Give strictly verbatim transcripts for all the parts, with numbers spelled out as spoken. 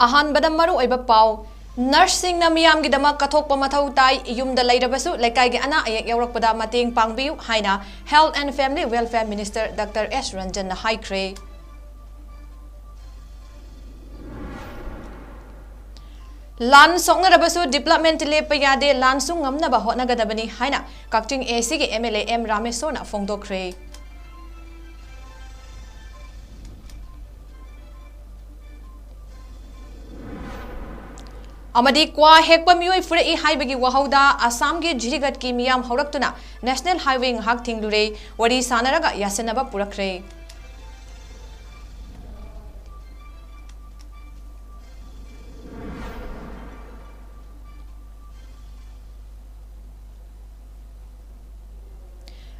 ꯑꯍꯥꯟꯕꯗ ꯃꯔꯨꯑꯣꯏꯕ ꯄꯥꯎ꯫ ꯅꯔꯁꯁꯤꯡꯅ ꯃꯤꯌꯥꯝꯒꯤꯗꯃꯛ ꯀꯠꯊꯣꯛꯄ ꯃꯊꯧ ꯇꯥꯏ, ꯌꯨꯝꯗ ꯂꯩꯔꯕꯁꯨ ꯂꯩꯀꯥꯏꯒꯤ ꯑꯅꯥ ꯑꯌꯦꯛ ꯌꯥꯎꯔꯛꯄꯗ ꯃꯇꯦꯡ ꯄꯥꯡꯕꯤꯌꯨ ꯍꯥꯏꯅ Health and Family Welfare Minister Doctor S ꯔꯟꯖꯟꯅ ꯍꯥꯏꯈ꯭ꯔꯦ꯫ ꯂꯥꯟ ꯁꯣꯛꯅꯔꯕꯁꯨ development ꯂꯦꯞꯄ ꯌꯥꯗꯦ, ꯂꯥꯟꯁꯨ ꯉꯝꯅꯕ ꯍꯣꯠꯅꯒꯗꯕꯅꯤ ꯍꯥꯏꯅ ꯀꯛꯆꯤꯡ ACꯒꯤ MLA ꯑꯦꯝ ꯔꯥꯃꯦꯁꯣꯔꯅ ꯐꯣꯡꯗꯣꯛꯈ꯭ꯔꯦ꯫ ꯑꯃꯗꯤ ꯀ꯭ꯋꯥ ꯍꯦꯛꯄ ꯃꯤꯑꯣꯏ ꯐꯨꯔꯛꯏ ꯍꯥꯏꯕꯒꯤ ꯋꯥꯍꯧꯗ ꯑꯁꯥꯝꯒꯤ ꯖꯤꯔꯤꯒꯠꯀꯤ ꯃꯤꯌꯥꯝ ꯍꯧꯔꯛꯇꯨꯅ National Highway ꯉꯥꯏꯍꯥꯛ ꯊꯤꯡꯂꯨꯔꯦ, ꯋꯥꯔꯤ ꯁꯥꯟꯅꯔꯒ ꯌꯥꯁꯤꯟꯅꯕ ꯄꯨꯔꯛꯈ꯭ꯔꯦ꯫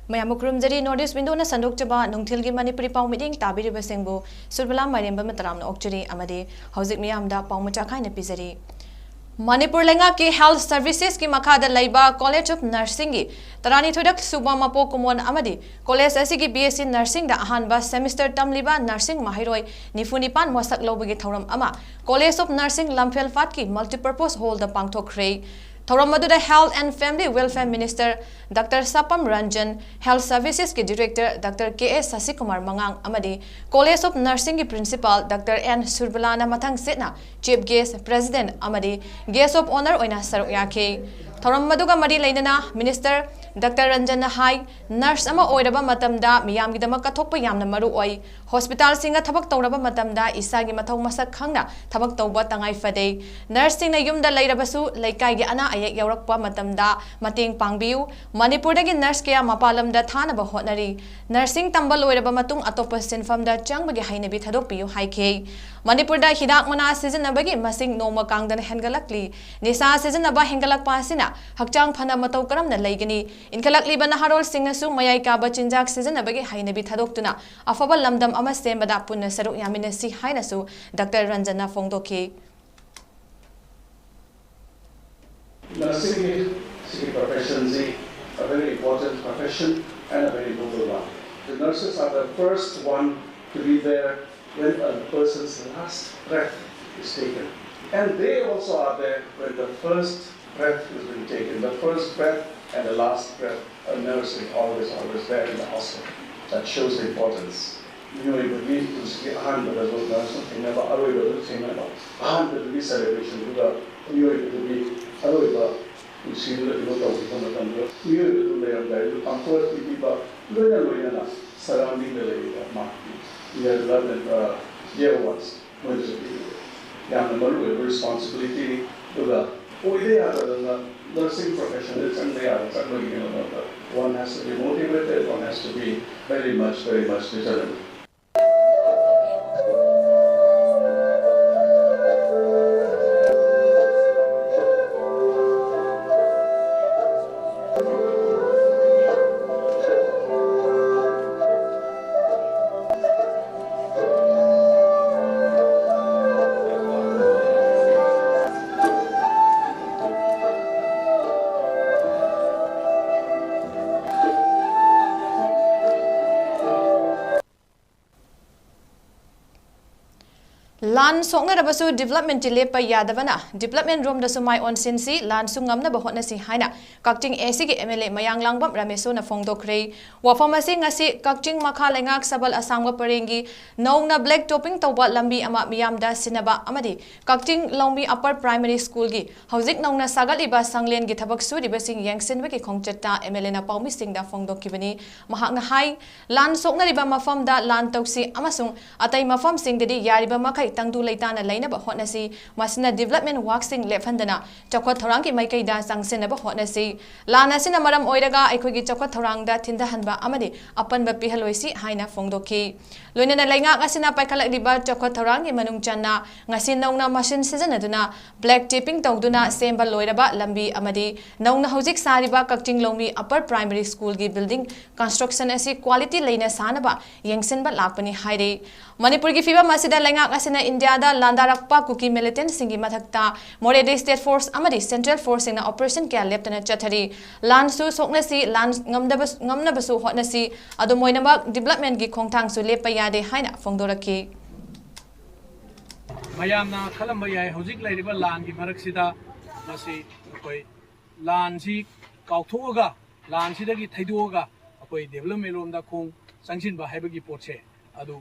ꯃꯌꯥꯝꯕꯨ ꯈꯨꯔꯨꯝꯖꯔꯤ꯫ North East Windowꯅ ꯁꯟꯗꯣꯛꯆꯕ ꯅꯨꯡꯊꯤꯜꯒꯤ ꯃꯅꯤꯄꯨꯔꯤ ꯄꯥꯎ ꯃꯤꯠꯌꯦꯡ ꯇꯥꯕꯤꯔꯤꯕꯁꯤꯡꯕꯨ ꯁꯨꯔꯕꯂꯥ ꯃꯥꯏꯔꯦꯝꯕ ꯃꯇꯔꯥꯝꯅ ꯑꯣꯛꯆꯔꯤ꯫ ꯑꯃꯗꯤ ꯍꯧꯖꯤꯛ ꯃꯤꯌꯥꯝꯗ ꯄꯥꯎ ꯃꯆꯥ ꯈꯥꯏꯅ ꯄꯤꯖꯔꯤ꯫ ꯃꯅꯤꯄꯨꯔ ꯂꯩꯉꯥꯛꯀꯤ Health Servicesꯀꯤ ꯃꯈꯥꯗ ꯂꯩꯕ College of Nursingꯒꯤ ꯇꯔꯥꯅꯤꯊꯣꯏꯔꯛ ꯁꯨꯕ ꯃꯄꯣꯛ ꯀꯨꯝꯑꯣꯟ ꯑꯃꯗꯤ college ꯑꯁꯤꯒꯤ BSc Nursingꯗ ꯑꯍꯥꯟꯕ semester ꯇꯝꯂꯤꯕ nursing ꯃꯍꯩꯔꯣꯏ ꯅꯤꯐꯨ ꯅꯤꯄꯥꯟ ꯋꯥꯁꯛ ꯂꯧꯕꯒꯤ ꯊꯧꯔꯝ ꯑꯃ College of Nursing ꯂꯝꯐꯦꯜ ꯐꯥꯠꯀꯤ Multipurpose Hallꯗ ꯄꯥꯡꯊꯣꯛꯈ꯭ꯔꯦ꯫ ꯊꯧꯔꯝ ꯑꯗꯨꯗ Health and Family Welfare Minister Doctor ꯁꯥꯄꯝ Ranjan, Health Servicesꯀꯤ Director Doctor ꯀꯦ ꯑꯦꯁ ꯁꯁꯤꯀꯨꯃꯥꯔ ꯃꯉꯥꯡ ꯑꯃꯗꯤ College of Nursingꯒꯤ Principal Doctor ꯑꯦꯟ ꯁꯨꯔꯕꯂꯥꯅ ꯃꯊꯪ ꯁꯤꯠꯅ Chief Guest, President ꯑꯃꯗꯤ Guest of Honour ꯑꯣꯏꯅ ꯁꯔꯨꯛ ꯌꯥꯈꯤ꯫ ꯊꯧꯔꯝ ꯑꯗꯨꯒ ꯃꯔꯤ ꯂꯩꯅꯅ Minister Doctor ꯔꯟꯖꯟꯅ ꯍꯥꯏ, nurse ꯑꯃ ꯑꯣꯏꯔꯕ ꯃꯇꯝꯗ ꯃꯤꯌꯥꯝꯒꯤꯗꯃꯛ ꯀꯠꯊꯣꯛꯄ ꯌꯥꯝꯅ ꯃꯔꯨ ꯑꯣꯏ꯫ Hospitalꯁꯤꯡꯗ ꯊꯕꯛ ꯇꯧꯔꯕ ꯃꯇꯝꯗ ꯏꯁꯥꯒꯤ ꯃꯊꯧ ꯃꯁꯛ ꯈꯪꯅ ꯊꯕꯛ ꯇꯧꯕ ꯇꯉꯥꯏ ꯐꯗꯦ꯫ Nurseꯁꯤꯡꯅ ꯌꯨꯝꯗ ꯂꯩꯔꯕꯁꯨ ꯂꯩꯀꯥꯏꯒꯤ ꯑꯅꯥ ꯑꯌꯦꯛ ꯌꯥꯎꯔꯛꯄ ꯃꯇꯝꯗ ꯃꯇꯦꯡ ꯄꯥꯡꯕꯤꯌꯨ꯫ ꯃꯅꯤꯄꯨꯔꯗꯒꯤ nurse ꯀꯌꯥ ꯃꯄꯥꯟ ꯂꯝꯗ ꯊꯥꯅꯕ ꯍꯣꯠꯅꯔꯤ꯫ Nursing ꯇꯝꯕ ꯂꯣꯏꯔꯕ ꯃꯇꯨꯡ ꯑꯇꯣꯞꯄ ꯁꯤꯟꯐꯝꯗ ꯆꯪꯕꯒꯤ ꯍꯩꯅꯕꯤ ꯊꯥꯗꯣꯛꯄꯤꯌꯨ ꯍꯥꯏꯈꯤ꯫ ꯃꯅꯤꯄꯨꯔꯗ ꯍꯤꯗꯥꯛ ꯃꯅꯥ ꯁꯤꯖꯤꯟꯅꯕꯒꯤ ꯃꯁꯤꯡ ꯅꯣꯡꯃ ꯀꯥꯡꯗꯅ ꯍꯦꯟꯒꯠꯂꯛꯂꯤ꯫ ꯅꯤꯁꯥ ꯁꯤꯖꯤꯟꯅꯕ ꯍꯦꯟꯒꯠꯂꯛꯄ ꯑꯁꯤꯅ ꯍꯛꯆꯥꯡ ꯐꯅ ꯃꯇꯧ ꯀꯔꯝꯅ ꯂꯩꯒꯅꯤ? ꯏꯟꯈꯠꯂꯛꯂꯤꯕ ꯅꯍꯥꯔꯣꯜꯁꯤꯡꯅꯁꯨ ꯃꯌꯥꯏ ꯀꯥꯕ ꯆꯤꯟꯖꯥꯛ ꯁꯤꯖꯤꯟꯅꯕꯒꯤ ꯍꯩꯅꯕꯤ ꯊꯥꯗꯣꯛꯇꯨꯅ ꯑꯐꯕ ꯂꯝꯗꯝ ꯑꯃ ꯁꯦꯝꯕꯗ ꯄꯨꯟꯅ ꯁꯔꯨꯛ ꯌꯥꯃꯤꯟꯅꯁꯤ ꯍꯥꯏꯅꯁꯨ ꯗꯥꯛꯇꯔ ꯔꯟꯖꯟꯅ ꯐꯣꯡꯗꯣꯛꯈꯤ꯫ Nursing is a profession, a very important profession and a very noble one. The nurses are the first one to be there when a person's last breath is taken. And they also are there when the first breath is being taken. The first breath and the last breath, a nurse is always, always there in the hospital. That shows the importance. ꯃꯤꯑꯣꯏꯕꯒꯤ ꯄꯨꯟꯁꯤꯒꯤ ꯑꯍꯥꯟꯕꯗꯁꯨ ꯅꯔꯁꯅ ꯊꯦꯡꯅꯕ, ꯑꯔꯣꯏꯕꯗꯁꯨ ꯊꯦꯡꯅꯕ, ꯑꯍꯥꯟꯕꯗꯨꯒꯤ ꯁꯦꯂꯦꯕ꯭ꯔꯦꯁꯟꯗꯨꯒ ꯃꯤꯑꯣꯏꯕꯗꯨꯒꯤ ꯑꯔꯣꯏꯕ ꯄꯨꯟꯁꯤꯗꯨꯗ ꯀꯩꯅꯣ ꯇꯧꯈꯤꯕ ꯃꯇꯝꯗ ꯃꯤꯑꯣꯏꯕꯗꯨ ꯂꯩꯔꯝꯗꯥꯏꯗꯨ comfort ꯄꯤꯕꯤꯕ, ꯂꯣꯏꯅ ꯂꯣꯏꯅꯅ ꯁꯔꯥꯎꯟꯗꯤꯡꯗ ꯂꯩꯔꯤꯕ ꯃꯍꯥꯛꯀꯤ ꯗꯤꯌꯔ ꯕ꯭ꯔꯗꯔ, ꯗꯤꯌꯔ ꯋꯥꯟꯁ ꯃꯣꯏꯗꯁꯨ ꯄꯤꯕꯤꯕ ꯌꯥꯝꯅ ꯃꯔꯨ ꯑꯣꯏꯕ ꯔꯦꯁꯄꯣꯟꯁꯤꯕꯤꯂꯤꯇꯤꯅꯤ꯫ ꯑꯗꯨꯒ ꯑꯣꯏꯕ ꯌꯥꯗꯗꯅ ꯅꯔꯁꯤꯡ ꯄ꯭ꯔꯣꯐꯦꯁꯟꯗ ꯆꯪꯕ ꯌꯥꯕ ꯆꯪꯕꯒꯤ ꯃꯇꯝꯗ one has to be motivated, one has to be very much, very much determined. ꯂꯥꯟ ꯁꯣꯛꯅꯔꯕꯁꯨ ꯗꯤꯕꯂꯞꯃꯦꯟꯇꯤ ꯂꯦꯞꯄ ꯌꯥꯗꯕꯅ ꯗꯤꯕꯂꯞꯃꯦꯟ ꯔꯣꯝꯗꯁꯨ ꯃꯥꯏ ꯑꯣꯟꯁꯤꯟꯁꯤ, ꯂꯥꯟꯁꯨ ꯉꯝꯅꯕ ꯍꯣꯠꯅꯁꯤ ꯍꯥꯏꯅ ꯀꯛꯆꯤꯡ ꯑꯦ ꯁꯤꯒꯤ ꯑꯦꯝ ꯑꯦꯜ ꯑꯦ ꯃꯌꯥꯡꯂꯥꯡꯕꯝ ꯔꯥꯃꯦꯁꯣꯅ ꯐꯣꯡꯗꯣꯛꯈ꯭ꯔꯦ꯫ ꯋꯥꯐꯝ ꯑꯁꯤ ꯉꯁꯤ ꯀꯛꯆꯤꯡ ꯃꯈꯥ ꯂꯩꯉꯥꯛ ꯁꯕꯜ ꯑꯁꯥꯡꯕ ꯄꯔꯦꯡꯒꯤ ꯅꯧꯅ ꯕ꯭ꯂꯦꯛ ꯇꯣꯞꯄꯤꯡ ꯇꯧꯕ ꯂꯝꯕꯤ ꯑꯃ ꯃꯤꯌꯥꯝꯗ ꯁꯤꯟꯅꯕ ꯑꯃꯗꯤ ꯀꯛꯆꯤꯡ ꯂꯧꯃꯤ ꯑꯄꯔ ꯄ꯭ꯔꯥꯏꯃꯔꯤ ꯁ꯭ꯀꯨꯜꯒꯤ ꯍꯧꯖꯤꯛ ꯅꯧꯅ ꯁꯥꯒꯠꯂꯤꯕ ꯁꯪꯂꯦꯟꯒꯤ ꯊꯕꯛ ꯁꯨꯔꯤꯕꯁꯤꯡ ꯌꯦꯡꯁꯤꯟꯕꯒꯤ ꯈꯣꯡꯆꯠꯇ ꯑꯦꯝ ꯑꯦꯜ ꯑꯦꯅ ꯄꯥꯎꯃꯤꯁꯤꯡꯗ ꯐꯣꯡꯗꯣꯛꯈꯤꯕꯅꯤ꯫ ꯃꯍꯥꯛꯅ ꯍꯥꯏ, ꯂꯥꯟ ꯁꯣꯛꯅꯔꯤꯕ ꯃꯐꯝꯗ ꯂꯥꯟ ꯇꯧꯁꯤ ꯑꯃꯁꯨꯡ ꯑꯇꯩ ꯃꯐꯝꯁꯤꯡꯗꯗꯤ ꯌꯥꯔꯤꯕ ꯃꯈꯩ ꯇꯪꯗꯨ ꯂꯩꯇꯥꯅ ꯂꯩꯅꯕ ꯍꯣꯠꯅꯁꯤ꯫ ꯃꯁꯤꯅ ꯗꯤꯕꯂꯞꯃꯦꯟ ꯋꯥꯛꯁꯤꯡ ꯂꯦꯞꯍꯟꯗꯅ ꯆꯥꯎꯈꯠ ꯊꯧꯔꯥꯡꯒꯤ ꯃꯥꯏꯀꯩꯗ ꯆꯪꯁꯤꯟꯅꯕ ꯍꯣꯠꯅꯁꯤ꯫ ꯂꯥꯟ ꯑꯁꯤꯅ ꯃꯔꯝ ꯑꯣꯏꯔꯒ ꯑꯩꯈꯣꯏꯒꯤ ꯆꯥꯎꯈꯠ ꯊꯧꯔꯥꯡꯗ ꯊꯤꯟꯊꯍꯟꯕ ꯑꯃꯗꯤ ꯑꯄꯟꯕ ꯄꯤꯍꯜꯂꯣꯏꯁꯤ ꯍꯥꯏꯅ ꯐꯣꯡꯗꯣꯛꯈꯤ꯫ ꯂꯣꯏꯅꯅ ꯂꯩꯉꯥꯛ ꯑꯁꯤꯅ ꯄꯥꯏꯈꯠꯂꯛꯂꯤꯕ ꯆꯥꯎꯈꯠ ꯊꯧꯔꯥꯡꯒꯤ ꯃꯅꯨꯡ ꯆꯟꯅ ꯉꯁꯤ ꯅꯧꯅ ꯃꯁꯤꯟ ꯁꯤꯖꯤꯟꯅꯗꯨꯅ ꯕ꯭ꯂꯦꯛ ꯇꯤꯄꯤꯡ ꯇꯧꯗꯨꯅ ꯁꯦꯝꯕ ꯂꯣꯏꯔꯕ ꯂꯝꯕꯤ ꯑꯃꯗꯤ ꯅꯧꯅ ꯍꯧꯖꯤꯛ ꯁꯥꯔꯤꯕ ꯀꯛꯆꯤꯡ ꯂꯧꯃꯤ ꯑꯄꯔ ꯄ꯭ꯔꯥꯏꯃꯔꯤ ꯁ꯭ꯀꯨꯜꯒꯤ ꯕꯤꯜꯗꯤꯡ ꯀꯟꯁꯇ꯭ꯔꯛꯁꯟ ꯑꯁꯤ ꯀ꯭ꯋꯥꯂꯤꯇꯤ ꯂꯩꯅ ꯁꯥꯅꯕ ꯌꯦꯡꯁꯤꯟꯕ ꯂꯥꯛꯄꯅꯤ ꯍꯥꯏꯔꯤ꯫ ꯃꯅꯤꯄꯨꯔꯒꯤ ꯐꯤꯕꯝ ꯑꯁꯤꯗ ꯂꯩꯉꯥꯛ ꯑꯁꯤꯅ ꯏꯟꯗꯤꯌꯥꯗ ꯂꯥꯟꯗꯥꯔꯛꯄ ꯀꯨꯀꯤ ꯃꯤꯂꯤꯇꯦꯟꯠꯁꯤꯡꯒꯤ ꯃꯊꯛꯇ ꯃꯣꯔꯦꯗ ꯁ꯭ꯇꯦꯠ ꯐꯣꯔꯁ ꯑꯃꯗꯤ ꯁꯦꯟꯇ꯭ꯔꯦꯜ ꯐꯣꯔꯁꯁꯤꯡꯅ ꯑꯣꯄꯔꯦꯁꯟ ꯀꯌꯥ ꯂꯦꯞꯇꯅ ꯆꯠꯊꯔꯤ꯫ ꯂꯥꯟꯁꯨ ꯁꯣꯛꯅꯁꯤ, ꯂꯥꯟ ꯉꯝꯗꯕ-, ꯉꯝꯅꯕꯁꯨ ꯍꯣꯠꯅꯁꯤ, ꯑꯗꯨꯝ ꯑꯣꯏꯅꯃꯛ ꯗꯤꯕꯂꯞꯃꯦꯟꯒꯤ ꯈꯣꯡꯊꯥꯡꯁꯨ ꯂꯦꯞꯄ ꯌꯥꯗꯦ ꯍꯥꯏꯅ ꯐꯣꯡꯗꯣꯔꯛꯈꯤ꯫ ꯃꯌꯥꯝꯅ ꯈꯜꯂꯝꯕ ꯌꯥꯏ, ꯍꯧꯖꯤꯛ ꯂꯩꯔꯤꯕ ꯂꯥꯟꯒꯤ ꯃꯔꯛꯁꯤꯗ ꯃꯁꯤ ꯑꯩꯈꯣꯏ ꯂꯥꯟꯁꯤ ꯀꯥꯎꯊꯣꯛꯑꯒ, ꯂꯥꯟꯁꯤꯗꯒꯤ ꯊꯩꯗꯣꯛꯑꯒ ꯑꯩꯈꯣꯏ ꯗꯦꯕꯂꯞꯃꯦꯟ ꯂꯣꯝꯗ ꯈꯣꯡ ꯆꯪꯁꯤꯟꯕ ꯍꯥꯏꯕꯒꯤ ꯄꯣꯠꯁꯦ, ꯑꯗꯨ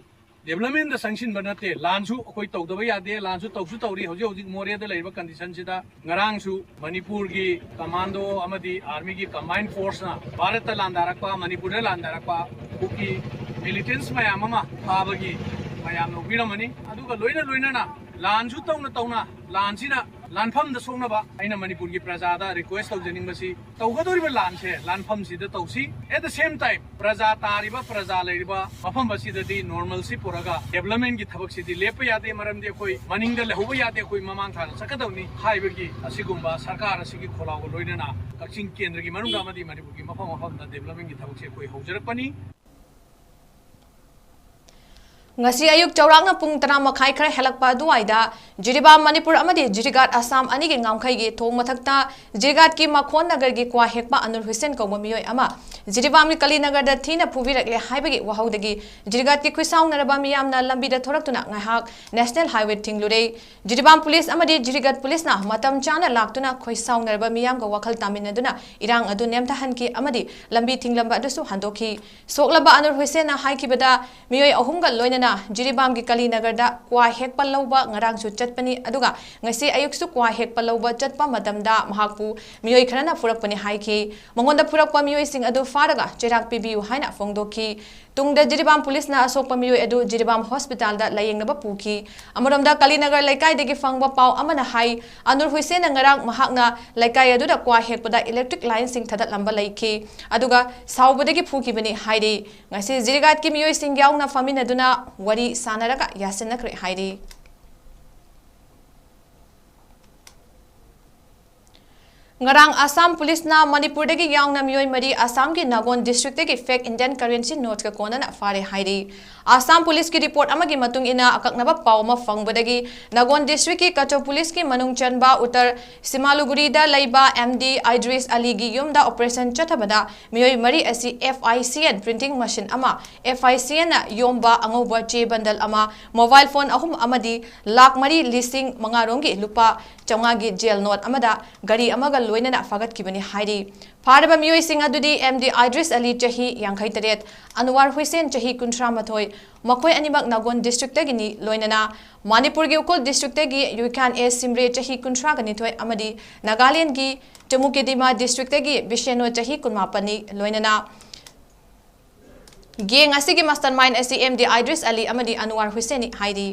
ꯗꯦꯕꯂꯞꯃꯦꯟꯗ ꯆꯪꯁꯤꯟꯕ ꯅꯠꯇꯦ꯫ ꯂꯥꯟꯁꯨ ꯑꯩꯈꯣꯏ ꯇꯧꯗꯕ ꯌꯥꯗꯦ, ꯂꯥꯟꯁꯨ ꯇꯧꯁꯨ ꯇꯧꯔꯤ꯫ ꯍꯧꯖꯤꯛ ꯍꯧꯖꯤꯛ ꯃꯣꯔꯦꯗ ꯂꯩꯔꯤꯕ ꯀꯟꯗꯤꯁꯟꯁꯤꯗ ꯉꯔꯥꯡꯁꯨ ꯃꯅꯤꯄꯨꯔꯒꯤ ꯀꯃꯥꯟꯗꯣ ꯑꯃꯗꯤ ꯑꯥꯔꯃꯤꯒꯤ ꯀꯝꯕꯥꯏꯟ ꯐꯣꯔꯁꯅ ꯚꯥꯔꯠꯇ ꯂꯥꯟꯗꯥꯔꯛꯄ, ꯃꯅꯤꯄꯨꯔꯗ ꯂꯥꯟꯗꯥꯔꯛꯄ ꯀꯨꯀꯤ ꯃꯤꯂꯤꯇꯦꯟꯁ ꯃꯌꯥꯝ ꯑꯃ ꯐꯥꯕꯒꯤ ꯃꯌꯥꯝꯅ ꯎꯕꯤꯔꯝꯃꯅꯤ꯫ ꯑꯗꯨꯒ ꯂꯣꯏꯅ ꯂꯣꯏꯅꯅ ꯂꯥꯟꯁꯨ ꯇꯧꯅ ꯇꯧꯅ ꯂꯥꯟꯁꯤꯅ ꯂꯥꯟꯐꯝꯗ ꯁꯣꯛꯅꯕ ꯑꯩꯅ ꯃꯅꯤꯄꯨꯔꯒꯤ ꯄ꯭ꯔꯖꯥꯗ ꯔꯤꯀ꯭ꯋꯦꯁ ꯇꯧꯖꯅꯤꯡꯕꯁꯤ, ꯇꯧꯒꯗꯧꯔꯤꯕ ꯂꯥꯟꯁꯦ ꯂꯥꯟꯐꯝꯁꯤꯗ ꯇꯧꯁꯤ꯫ At the same time, ꯄ꯭ꯔꯖꯥ ꯇꯥꯔꯤꯕ, ꯄ꯭ꯔꯖꯥ ꯂꯩꯔꯤꯕ ꯃꯐꯝ ꯑꯁꯤꯗꯗꯤ ꯅꯣꯔꯃꯦꯜꯁꯤ ꯄꯨꯔꯒ ꯗꯦꯕꯂꯞꯃꯦꯟꯒꯤ ꯊꯕꯛꯁꯤꯗꯤ ꯂꯦꯞꯄ ꯌꯥꯗꯦ꯫ ꯃꯔꯝꯗꯤ ꯑꯩꯈꯣꯏ ꯃꯅꯤꯡꯗ ꯂꯩꯍꯧꯕ ꯌꯥꯗꯦ, ꯑꯩꯈꯣꯏ ꯃꯃꯥꯡ ꯊꯥꯅ ꯆꯠꯀꯗꯕꯅꯤ ꯍꯥꯏꯕꯒꯤ ꯑꯁꯤꯒꯨꯝꯕ ꯁꯔꯀꯥꯔ ꯑꯁꯤꯒꯤ ꯈꯣꯜꯂꯥꯎꯒ ꯂꯣꯏꯅꯅ ꯀꯛꯆꯤꯡ ꯀꯦꯟꯗ꯭ꯔꯒꯤ ꯃꯅꯨꯡꯗ ꯑꯃꯗꯤ ꯃꯅꯤꯄꯨꯔꯒꯤ ꯃꯐꯝ ꯃꯐꯝꯗ ꯗꯦꯕꯂꯞꯃꯦꯟꯒꯤ ꯊꯕꯛꯁꯦ ꯑꯩꯈꯣꯏ ꯍꯧꯖꯔꯛꯄꯅꯤ꯫ ꯉꯁꯤ ꯑꯌꯨꯛ ꯆꯥꯎꯔꯥꯛꯅ ꯄꯨꯡ ꯇꯔꯥ ꯃꯈꯥꯏ ꯈꯔ ꯍꯦꯜꯂꯛꯄ ꯑꯗꯨꯋꯥꯏꯗ ꯖꯤꯔꯤꯕꯥꯝ ꯃꯅꯤꯄꯨꯔ ꯑꯃꯗꯤ ꯖꯤꯔꯤꯒꯥꯠ ꯑꯁꯥꯝ ꯑꯅꯤꯒꯤ ꯉꯝꯈꯩꯒꯤ ꯊꯣꯡ ꯃꯊꯛꯇ ꯖꯤꯔꯤꯒꯥꯠꯀꯤ ꯃꯈꯣꯟ ꯅꯒꯔꯒꯤ ꯀ꯭ꯋꯥ ꯍꯦꯛꯄ ꯑꯅꯨꯔ ꯍꯨꯁꯦꯟ ꯀꯧꯕ ꯃꯤꯑꯣꯏ ꯑꯃ ꯖꯤꯔꯤꯕꯥꯝꯒꯤ ꯀꯂꯤꯅꯒꯔꯗ ꯊꯤꯅ ꯐꯨꯕꯤꯔꯛꯂꯦ ꯍꯥꯏꯕꯒꯤ ꯋꯥꯍꯧꯗꯒꯤ ꯖꯤꯔꯤꯒꯥꯠꯀꯤ ꯈꯨꯠꯁꯥꯎꯅꯔꯕ ꯃꯤꯌꯥꯝꯅ ꯂꯝꯕꯤꯗ ꯊꯣꯔꯛꯇꯨꯅ ꯉꯥꯏꯍꯥꯛ ꯅꯦꯁꯅꯦꯜ ꯍꯥꯏꯋꯦ ꯊꯤꯡꯂꯨꯔꯦ꯫ ꯖꯤꯔꯤꯕꯥꯝ ꯄꯨꯂꯤꯁ ꯑꯃꯗꯤ ꯖꯤꯔꯤꯒꯥꯠ ꯄꯨꯂꯤꯁꯅ ꯃꯇꯝ ꯆꯥꯅ ꯂꯥꯛꯇꯨꯅ ꯈꯣꯏꯁꯥꯎꯅꯔꯕ ꯃꯤꯌꯥꯝꯒ ꯋꯥꯈꯜ ꯇꯥꯃꯤꯟꯅꯗꯨꯅ ꯏꯔꯥꯡ ꯑꯗꯨ ꯅꯦꯝꯊꯍꯟꯈꯤ ꯑꯃꯗꯤ ꯂꯝꯕꯤ ꯊꯤꯡꯂꯝꯕ ꯑꯗꯨꯁꯨ ꯍꯟꯗꯣꯛꯈꯤ꯫ ꯁꯣꯛꯂꯕ ꯑꯅꯨꯔ ꯍꯨꯁꯦꯟꯅ ꯍꯥꯏꯈꯤꯕꯗ, ꯃꯤꯑꯣꯏ ꯑꯍꯨꯝꯒ ꯂꯣꯏꯅꯅ ꯖꯤꯔꯤꯕꯥꯝꯒꯤ ꯀꯂꯤꯅꯒꯔꯗ ꯀ꯭ꯋꯥ ꯍꯦꯛꯄ ꯂꯧꯕ ꯉꯔꯥꯡꯁꯨ ꯆꯠꯄꯅꯤ, ꯑꯗꯨꯒ ꯉꯁꯤ ꯑꯌꯨꯛꯁꯨ ꯀ꯭ꯋꯥ ꯍꯦꯛꯄ ꯂꯧꯕ ꯆꯠꯄ ꯃꯇꯝꯗ ꯃꯍꯥꯛꯄꯨ ꯃꯤꯑꯣꯏ ꯈꯔꯅ ꯐꯨꯔꯛꯄꯅꯤ ꯍꯥꯏꯈꯤ꯫ ꯃꯉꯣꯟꯗ ꯐꯨꯔꯛꯄ ꯃꯤꯑꯣꯏꯁꯤꯡ ꯑꯗꯨ ꯐꯥꯔꯒ ꯆꯩꯔꯥꯛ ꯄꯤꯕꯤꯌꯨ ꯍꯥꯏꯅ ꯐꯣꯡꯗꯣꯛꯈꯤ꯫ ꯇꯨꯡꯗ ꯖꯤꯔꯤꯕꯥꯝ ꯄꯨꯂꯤꯁꯅ ꯑꯁꯣꯛꯄ ꯃꯤꯑꯣꯏ ꯑꯗꯨ ꯖꯤꯔꯤꯕꯥꯝ ꯍꯣꯁꯄꯤꯇꯥꯜꯗ ꯂꯥꯌꯦꯡꯅꯕ ꯄꯨꯈꯤ꯫ ꯑꯃꯔꯣꯝꯗ, ꯀꯂꯤꯅꯒꯔ ꯂꯩꯀꯥꯏꯗꯒꯤ ꯐꯪꯕ ꯄꯥꯎ ꯑꯃꯅ ꯍꯥꯏ, ꯑꯅꯨꯔ ꯍꯨꯁꯦꯟꯅ ꯉꯔꯥꯡ ꯃꯍꯥꯛꯅ ꯂꯩꯀꯥꯏ ꯑꯗꯨꯗ ꯀ꯭ꯋꯥ ꯍꯦꯛꯄꯗ ꯏꯂꯦꯛꯇ꯭ꯔꯤꯛ ꯂꯥꯏꯟꯁꯤꯡ ꯊꯥꯗꯠꯂꯝꯕ ꯂꯩꯈꯤ, ꯑꯗꯨꯒ ꯁꯥꯎꯕꯗꯒꯤ ꯐꯨꯈꯤꯕꯅꯤ ꯍꯥꯏꯔꯤ꯫ ꯉꯁꯤ ꯖꯤꯔꯤꯒꯥꯠꯀꯤ ꯃꯤꯑꯣꯏꯁꯤꯡ ꯌꯥꯎꯅ ꯐꯝꯃꯤꯟꯅꯗꯨꯅ ꯋꯥꯔꯤ ꯁꯥꯟꯅꯔꯒ ꯌꯥꯁꯤꯟꯅꯈ꯭ꯔꯦ ꯍꯥꯏꯔꯤ꯫ ꯉꯔꯥꯡ ꯑꯁꯥꯝ ꯄꯨꯂꯤꯁꯅ ꯃꯅꯤꯄꯨꯔꯗꯒꯤ ꯌꯥꯎꯅ ꯃꯤꯑꯣꯏ ꯃꯔꯤ ꯑꯁꯥꯝꯒꯤ ꯅꯥꯒꯣꯟ ꯗꯤꯁꯇ꯭ꯔꯤꯛꯇꯒꯤ fake Indian currency noteꯀ ꯀꯣꯟꯅꯅ ꯐꯥꯔꯦ ꯍꯥꯏꯔꯤ꯫ ꯑꯁꯥꯝ ꯄꯨꯂꯤꯁꯀꯤ ꯔꯤꯄꯣꯔꯠ ꯑꯃꯒꯤ ꯃꯇꯨꯡ ꯏꯟꯅ ꯑꯀꯛꯅꯕ ꯄꯥꯎ ꯑꯃ ꯐꯪꯕꯗꯒꯤ ꯅꯥꯒꯣꯟ ꯗꯤꯁꯇ꯭ꯔꯤꯛꯀꯤ ꯀꯆꯧ ꯄꯨꯂꯤꯁꯀꯤ ꯃꯅꯨꯡ ꯆꯟꯕ ꯎꯠꯇꯔ ꯁꯤꯃꯥꯂꯨꯒꯨꯔꯤꯗ ꯂꯩꯕ ꯑꯦꯝ ꯗꯤ ꯑꯥꯏꯗ꯭ꯔꯤꯁ ꯑꯂꯤꯒꯤ ꯌꯨꯝꯗ ꯑꯣꯄꯔꯦꯁꯟ ꯆꯠꯊꯕꯗ ꯃꯤꯑꯣꯏ ꯃꯔꯤ ꯑꯁꯤ F I C N printing machine ꯑꯃ, F I C N ꯅ ꯌꯣꯝꯕ ꯑꯉꯧꯕ ꯆꯦ ꯕꯟꯗꯜ ꯑꯃ, ꯃꯣꯕꯥꯏꯜ ꯐꯣꯟ ꯑꯍꯨꯝ ꯑꯃꯗꯤ ꯂꯥꯈ ꯃꯔꯤ ꯂꯤꯁꯤꯡ ꯃꯉꯥ ꯔꯣꯝꯒꯤ ꯂꯨꯄꯥ ꯆꯥꯝꯃꯉꯥꯒꯤ ꯖꯦꯜ ꯅꯣꯠ ꯑꯃꯗ ꯒꯥꯔꯤ ꯑꯃꯒ ꯂꯣꯏꯅꯅ ꯐꯥꯒꯠꯈꯤꯕꯅꯤ ꯍꯥꯏꯔꯤ꯫ ꯐꯥꯔꯕ ꯃꯤꯑꯣꯏꯁꯤꯡ ꯑꯗꯨꯗꯤ ꯑꯦꯝ ꯗꯤ ꯑꯥꯏꯗ꯭ꯔꯤꯁ ꯑꯂꯤ ꯆꯍꯤ ꯌꯥꯡꯈꯩ ꯇꯔꯦꯠ, ꯑꯟꯋꯥꯔ ꯍꯨꯏꯁꯦꯟ ꯆꯍꯤ ꯀꯨꯟꯊ꯭ꯔꯥ ꯃꯥꯊꯣꯏ, ꯃꯈꯣꯏ ꯑꯅꯤꯃꯛ ꯅꯥꯒꯣꯟ ꯗꯤꯁꯇ꯭ꯔꯤꯛꯇꯒꯤꯅꯤ꯫ ꯂꯣꯏꯅꯅ ꯃꯅꯤꯄꯨꯔꯒꯤ ꯎꯈ꯭ꯔꯨꯜ ꯗꯤꯁꯇ꯭ꯔꯤꯛꯇꯒꯤ ꯌꯨꯏꯈꯥꯟ ꯑꯦ ꯁꯤꯝꯔꯦ ꯆꯍꯤ ꯀꯨꯟꯊ꯭ꯔꯥꯒ ꯅꯤꯊꯣꯏ ꯑꯃꯗꯤ ꯅꯥꯒꯥꯂꯦꯟꯗꯒꯤ ꯆꯃꯨꯀꯦꯗꯤꯃꯥ ꯗꯤꯁꯇ꯭ꯔꯤꯛꯇꯒꯤ ꯕꯤꯁꯦꯅꯣ ꯆꯍꯤ ꯀꯨꯟꯃꯥꯄꯟꯅꯤ꯫ ꯂꯣꯏꯅꯅ ꯒꯦꯡ ꯑꯁꯤꯒꯤ ꯃꯥꯁꯇꯔ ꯃꯥꯏꯟ ꯑꯁꯤ ꯑꯦꯝ ꯗꯤ ꯑꯥꯏꯗ꯭ꯔꯤꯁ ꯑꯂꯤ ꯑꯃꯗꯤ ꯑꯟꯋꯥꯔ ꯍꯨꯏꯁꯦꯟꯅꯤ ꯍꯥꯏꯔꯤ꯫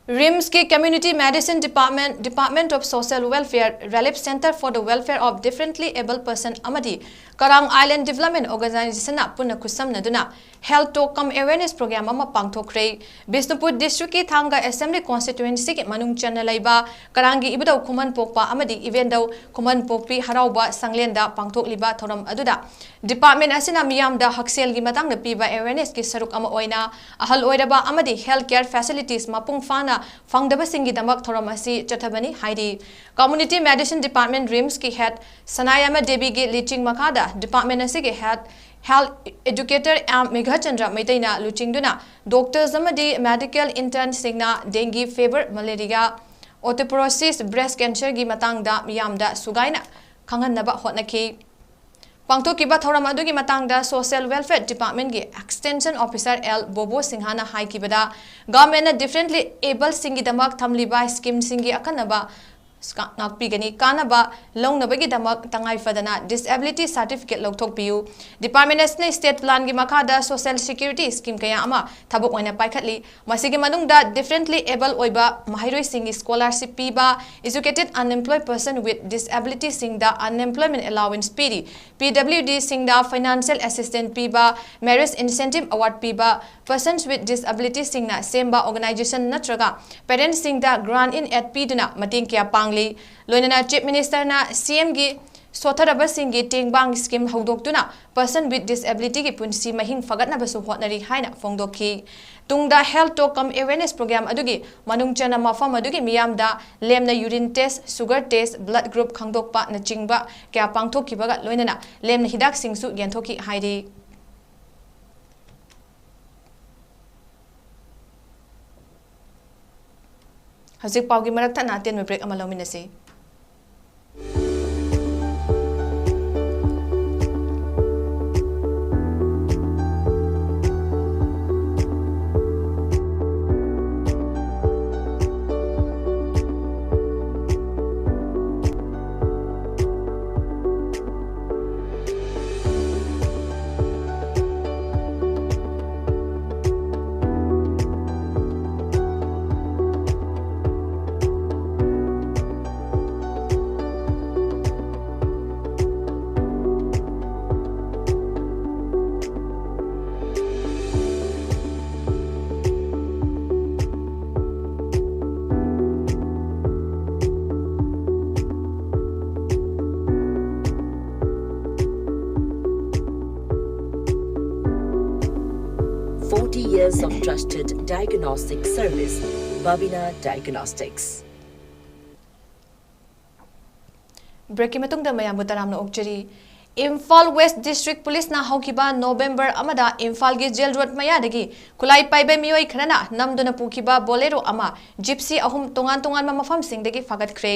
ꯔꯤꯝꯁꯀꯤ Community Medicine Department, Department of Social Welfare, Relief Centre for the Welfare of Differently Abled Person ꯑꯃꯗꯤ ꯀꯔꯥꯡ Island Development Organisationꯅ ꯄꯨꯟꯅ ꯈꯨꯠꯁꯝꯅꯗꯨꯅ Health Talk cum Awareness Programme ꯑꯃ ꯄꯥꯡꯊꯣꯛꯈ꯭ꯔꯦ꯫ ꯕꯤꯁꯅꯨꯄꯨꯔ ꯗꯤꯁꯇ꯭ꯔꯤꯛꯀꯤ ꯊꯥꯡꯒ ꯑꯦꯁꯦꯝꯕ꯭ꯂꯤ ꯀꯣꯟꯁꯇꯤꯇ꯭ꯋꯦꯟꯁꯤꯒꯤ ꯃꯅꯨꯡ ꯆꯟꯅ ꯂꯩꯕ ꯀꯔꯥꯡꯒꯤ ꯏꯕꯨꯙꯧ ꯈꯨꯃꯟ ꯄꯣꯛꯄ ꯑꯃꯗꯤ ꯏꯕꯦꯟꯗꯧ ꯈꯨꯃꯟ ꯄꯣꯛꯄꯤ ꯍꯔꯥꯎꯕ ꯁꯪꯂꯦꯟꯗ ꯄꯥꯡꯊꯣꯛꯂꯤꯕ ꯊꯧꯔꯝ ꯑꯗꯨꯗ ꯗꯤꯄꯥꯔꯠꯃꯦꯟ ꯑꯁꯤꯅ ꯃꯤꯌꯥꯝꯗ ꯍꯛꯁꯦꯜꯒꯤ ꯃꯇꯥꯡꯗ ꯄꯤꯕ ꯑꯦꯋꯦꯔꯅꯦꯁꯀꯤ ꯁꯔꯨꯛ ꯑꯃ ꯑꯣꯏꯅ ꯑꯍꯜ ꯑꯣꯏꯔꯕ ꯑꯃꯗꯤ ꯍꯦꯜꯊ ꯀꯦꯌꯔ ꯐꯦꯁꯤꯂꯤꯇꯤꯁ ꯃꯄꯨꯡ ꯐꯥꯅ ꯐꯪꯗꯕꯁꯤꯡꯒꯤꯗꯃꯛ ꯊꯧꯔꯝ ꯑꯁꯤ ꯆꯠꯊꯕꯅꯤ ꯍꯥꯏꯔꯤ꯫ Community Medicine Department, ꯔꯤꯝꯁꯀꯤ ꯍꯦꯗ ꯁꯅꯥꯌꯥꯏꯃ ꯗꯦꯕꯤꯒꯤ ꯂꯤꯆꯤꯡ ꯃꯈꯥꯗ ꯗꯤꯄꯥꯔꯠꯃꯦꯟ ꯑꯁꯤꯒꯤ head, health educator M Meghachandra ꯃꯩꯇꯩꯅ ꯂꯨꯆꯤꯡꯗꯨꯅ ꯗꯣꯛꯇꯔꯁ ꯑꯃꯗꯤ ꯃꯦꯗꯤꯀꯦꯜ ꯏꯟꯇꯔꯟꯁꯤꯡꯅ dengue fever, malaria, osteoporosis, breast cancerꯒꯤ ꯃꯇꯥꯡꯗ ꯃꯤꯌꯥꯝꯗ ꯁꯨꯒꯥꯏꯅ ꯈꯪꯍꯟꯅꯕ ꯍꯣꯠꯅꯈꯤ꯫ ꯄꯥꯡꯊꯣꯛꯈꯤꯕ ꯊꯧꯔꯝ ꯑꯗꯨꯒꯤ ꯃꯇꯥꯡꯗ Social Welfare Departmentꯀꯤ Extension Officer ꯑꯦꯜ ꯕꯣꯕꯣ ꯁꯤꯡꯍꯅ ꯍꯥꯏꯈꯤꯕꯗ, ꯒꯚꯔꯟꯃꯦꯟꯠꯅ differently abledꯁꯤꯡꯒꯤꯗꯃꯛ ꯊꯝꯂꯤꯕ ꯁ꯭ꯀꯤꯝꯁꯤꯡꯒꯤ ꯑꯈꯟꯅꯕ ꯉꯥꯛꯄꯤꯒꯅꯤ꯫ ꯀꯥꯟꯅꯕ ꯂꯧꯅꯕꯒꯤꯗꯃꯛ ꯇꯉꯥꯏ ꯐꯗꯅ disability certificate ꯂꯧꯊꯣꯛꯄꯤꯌꯨ꯫ Department ꯑꯁꯤꯅ state plan ꯒꯤ ꯃꯈꯥꯗ social security scheme ꯀꯌꯥ ꯑꯃ ꯊꯕꯛ ꯑꯣꯏꯅ ꯄꯥꯏꯈꯠꯂꯤ꯫ ꯃꯁꯤꯒꯤ ꯃꯅꯨꯡꯗ differently able ꯑꯣꯏꯕ ꯃꯍꯩꯔꯣꯏꯁꯤꯡꯒꯤ scholarship ꯄꯤꯕ, educated unemployed person with disability ꯁꯤꯡꯗ unemployment allowance ꯄꯤꯔꯤ꯫ P W D ꯁꯤꯡꯗ financial assistance ꯄꯤꯕ, marriage incentive award ꯄꯤꯕ, persons with disability ꯁꯤꯡꯅ ꯁꯦꯝꯕ organization ꯅꯠꯇ꯭ꯔꯒ parents ꯁꯤꯡꯗ grant in aid ꯄꯤꯗꯨꯅ ꯃꯇꯦꯡ ꯀꯌꯥ ꯄꯥꯡꯂꯤ꯫ ꯂꯣꯏꯅꯅ Chief Minister ꯅ C M ꯒꯤ ꯁꯣꯠꯊꯔꯕꯁꯤꯡꯒꯤ ꯇꯦꯡꯕꯥꯡ scheme ꯍꯧꯗꯣꯛꯇꯨꯅ person with disability ꯒꯤ ꯄꯨꯟꯁꯤ ꯃꯍꯤꯡ ꯐꯒꯠꯅꯕꯁꯨ ꯍꯣꯠꯅꯔꯤ ꯍꯥꯏꯅ ꯐꯣꯡꯗꯣꯛꯈꯤ꯫ ꯇꯨꯡꯗ health talk cum awareness program ꯑꯗꯨꯒꯤ ꯃꯅꯨꯡ ꯆꯟꯅ ꯃꯐꯝ ꯑꯗꯨꯒꯤ ꯃꯤꯌꯥꯝꯗ ꯂꯦꯝꯅ urine test, sugar test, blood group ꯈꯪꯗꯣꯛꯄꯅꯆꯤꯡꯕ ꯀꯌꯥ ꯄꯥꯡꯊꯣꯛꯈꯤꯕꯒ ꯂꯣꯏꯅꯅ ꯂꯦꯝꯅ ꯍꯤꯗꯥꯛꯁꯤꯡꯁꯨ ꯌꯦꯟꯊꯣꯛꯈꯤ ꯍꯥꯏꯔꯤ꯫ ꯍꯧꯖꯤꯛ ꯄꯥꯎꯒꯤ ꯃꯔꯛ ꯊꯠꯅ ꯑꯇꯦꯟꯕ break ꯑꯃ ꯂꯧꯃꯤꯟꯅꯁꯤ꯫ Forty years of trusted diagnostic service, Babina Diagnostics. Break ꯀꯤ ꯃꯇꯨꯡꯗ ꯃꯌꯥꯝꯕꯨ ꯇꯔꯥꯝꯅ ꯑꯣꯛꯆꯔꯤ꯫ ꯏꯝꯐꯥꯜ West District Police ꯅ ꯍꯧꯈꯤꯕ November ꯑꯃꯗ ꯏꯝꯐꯥꯜꯒꯤ Jail Road ꯃꯌꯥꯗꯒꯤ ꯈꯨꯠꯂꯥꯏ ꯄꯥꯏꯕ ꯃꯤꯑꯣꯏ ꯈꯔꯅ ꯅꯝꯗꯨꯅ ꯄꯨꯈꯤꯕ Bolero ꯑꯃ, Gypsy ꯑꯍꯨꯝ ꯇꯣꯉꯥꯟ ꯇꯣꯉꯥꯟꯕ ꯃꯐꯝꯁꯤꯡꯗꯒꯤ ꯐꯥꯒꯠꯈ꯭ꯔꯦ꯫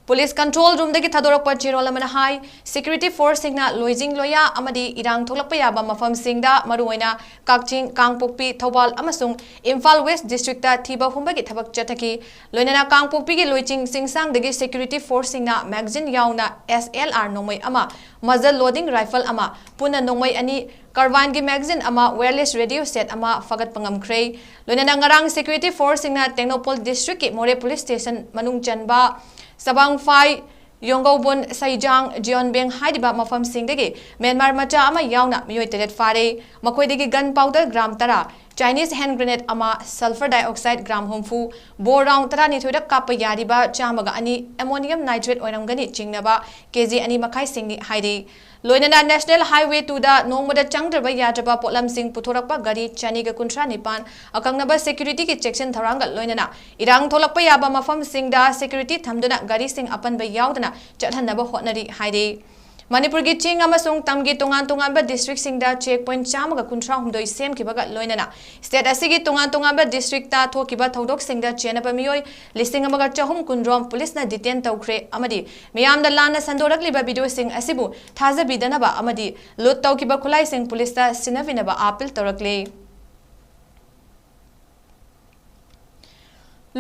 Police control roomꯗꯒꯤ ꯊꯥꯗꯣꯔꯛꯄ ꯆꯦꯔꯣꯜ ꯑꯃꯅ ꯍꯥꯏ, security forceꯁꯤꯡꯅ ꯂꯣꯏꯖꯤꯡ ꯂꯣꯌꯥ ꯑꯃꯗꯤ ꯏꯔꯥꯡ ꯊꯣꯛꯂꯛꯄ ꯌꯥꯕ ꯃꯐꯝꯁꯤꯡꯗ, ꯃꯔꯨꯑꯣꯏꯅ ꯀꯛꯆꯤꯡ, ꯀꯥꯡꯄꯣꯛꯄꯤ, ꯊꯧꯕꯥꯜ ꯑꯃꯁꯨꯡ ꯏꯝꯐꯥꯜ West districtꯇ ꯊꯤꯕ ꯍꯨꯝꯕꯒꯤ ꯊꯕꯛ ꯆꯠꯊꯈꯤ꯫ ꯂꯣꯏꯅꯅ ꯀꯥꯡꯄꯣꯛꯄꯤꯒꯤ ꯂꯣꯏꯆꯤꯡ ꯆꯤꯡꯁꯥꯡꯗꯒꯤ security forceꯁꯤꯡꯅ magazine ꯌꯥꯎꯅ S L R ꯅꯣꯡꯃꯩ ꯑꯃ, muzzle loading rifle ꯑꯃ, ꯄꯨꯟꯅ ꯅꯣꯡꯃꯩ ꯑꯅꯤ, carbine ꯒꯤ magazine ꯑꯃ, wireless radio set ꯑꯃ ꯐꯥꯒꯠꯄ ꯉꯝꯈ꯭ꯔꯦ꯫ ꯂꯣꯏꯅꯅ ꯉꯔꯥꯡ security forceꯁꯤꯡꯅ ꯇꯦꯡꯅꯧꯄꯜ districtꯀꯤ ꯃꯣꯔꯦ police station ꯃꯅꯨꯡ ꯆꯟꯕ ꯁꯕꯥꯡꯐꯥꯏ, ꯌꯣꯡꯒꯧꯕꯨꯟ, ꯁꯩꯖꯥꯡ, ꯖꯤꯌꯣꯟꯕꯦꯡ ꯍꯥꯏꯔꯤꯕ ꯃꯐꯝꯁꯤꯡꯗꯒꯤ ꯃ꯭ꯌꯥꯟꯃꯥꯔ ꯃꯆꯥ ꯑꯃ ꯌꯥꯎꯅ ꯃꯤꯑꯣꯏ ꯇꯔꯦꯠ ꯐꯥꯔꯦ꯫ ꯃꯈꯣꯏꯗꯒꯤ gun powder gram ꯇꯔꯥ, Chinese hand grenade ꯑꯃ, sulphur dioxide gram ꯍꯨꯝꯐꯨ, bore round ꯇꯔꯥꯅꯤꯊꯣꯏꯗ ꯀꯥꯞꯄ ꯌꯥꯔꯤꯕ ꯆꯥꯝꯃꯒ ꯑꯅꯤ, ammonium nitrate ꯑꯣꯏꯔꯝꯒꯅꯤ ꯆꯤꯡꯅꯕ K G ꯑꯅꯤ ꯃꯈꯥꯏꯁꯤꯡꯅꯤ ꯍꯥꯏꯔꯤ꯫ ꯂꯣꯏꯅꯅ National Highway twoꯗ ꯅꯣꯡꯃꯗ ꯆꯪꯗ꯭ꯔꯕ ꯌꯥꯗ꯭ꯔꯕ ꯄꯣꯠꯂꯝꯁꯤꯡ ꯄꯨꯊꯣꯔꯛꯄ ꯒꯥꯔꯤ ꯆꯅꯤꯒ ꯀꯨꯟꯊ꯭ꯔꯥ ꯅꯤꯄꯥꯟ, ꯑꯀꯛꯅꯕ securityꯒꯤ ꯆꯦꯛꯁꯤꯟ ꯊꯧꯔꯥꯡꯒ ꯂꯣꯏꯅꯅ ꯏꯔꯥꯡ ꯊꯣꯛꯂꯛꯄ ꯌꯥꯕ ꯃꯐꯝꯁꯤꯡꯗ security ꯊꯝꯗꯨꯅ ꯒꯥꯔꯤꯁꯤꯡ ꯑꯄꯟꯕ ꯌꯥꯎꯗꯅ ꯆꯠꯍꯟꯅꯕ ꯍꯣꯠꯅꯔꯤ ꯍꯥꯏꯔꯤ꯫ ꯃꯅꯤꯄꯨꯔꯒꯤ ꯆꯤꯡ ꯑꯃꯁꯨꯡ ꯇꯝꯒꯤ ꯇꯣꯉꯥꯟ ꯇꯣꯉꯥꯟꯕ districtꯁꯤꯡꯗ check point ꯆꯥꯝꯃꯒ ꯀꯨꯟꯊ꯭ꯔꯥ ꯍꯨꯝꯗꯣꯏ ꯁꯦꯝꯈꯤꯕꯒ ꯂꯣꯏꯅꯅ state ꯑꯁꯤꯒꯤ ꯇꯣꯉꯥꯟ ꯇꯣꯉꯥꯟꯕ districtꯇ ꯊꯣꯛꯈꯤꯕ ꯊꯧꯗꯣꯛꯁꯤꯡꯗ ꯆꯦꯟꯅꯕ ꯃꯤꯑꯣꯏ ꯂꯤꯁꯤꯡ ꯑꯃꯒ ꯆꯍꯨꯝ ꯀꯨꯟꯔꯣꯝ policeꯅ detain ꯇꯧꯈ꯭ꯔꯦ ꯑꯃꯗꯤ ꯃꯤꯌꯥꯝꯗ ꯂꯥꯟꯅ ꯁꯟꯗꯣꯔꯛꯂꯤꯕ videoꯁꯤꯡ ꯑꯁꯤꯕꯨ ꯊꯥꯖꯕꯤꯗꯅꯕ ꯑꯃꯗꯤ loot ꯇꯧꯈꯤꯕ ꯈꯨꯠꯂꯥꯏꯁꯤꯡ policeꯇ ꯁꯤꯟꯅꯕꯤꯅꯕ appeal ꯇꯧꯔꯛꯂꯤ꯫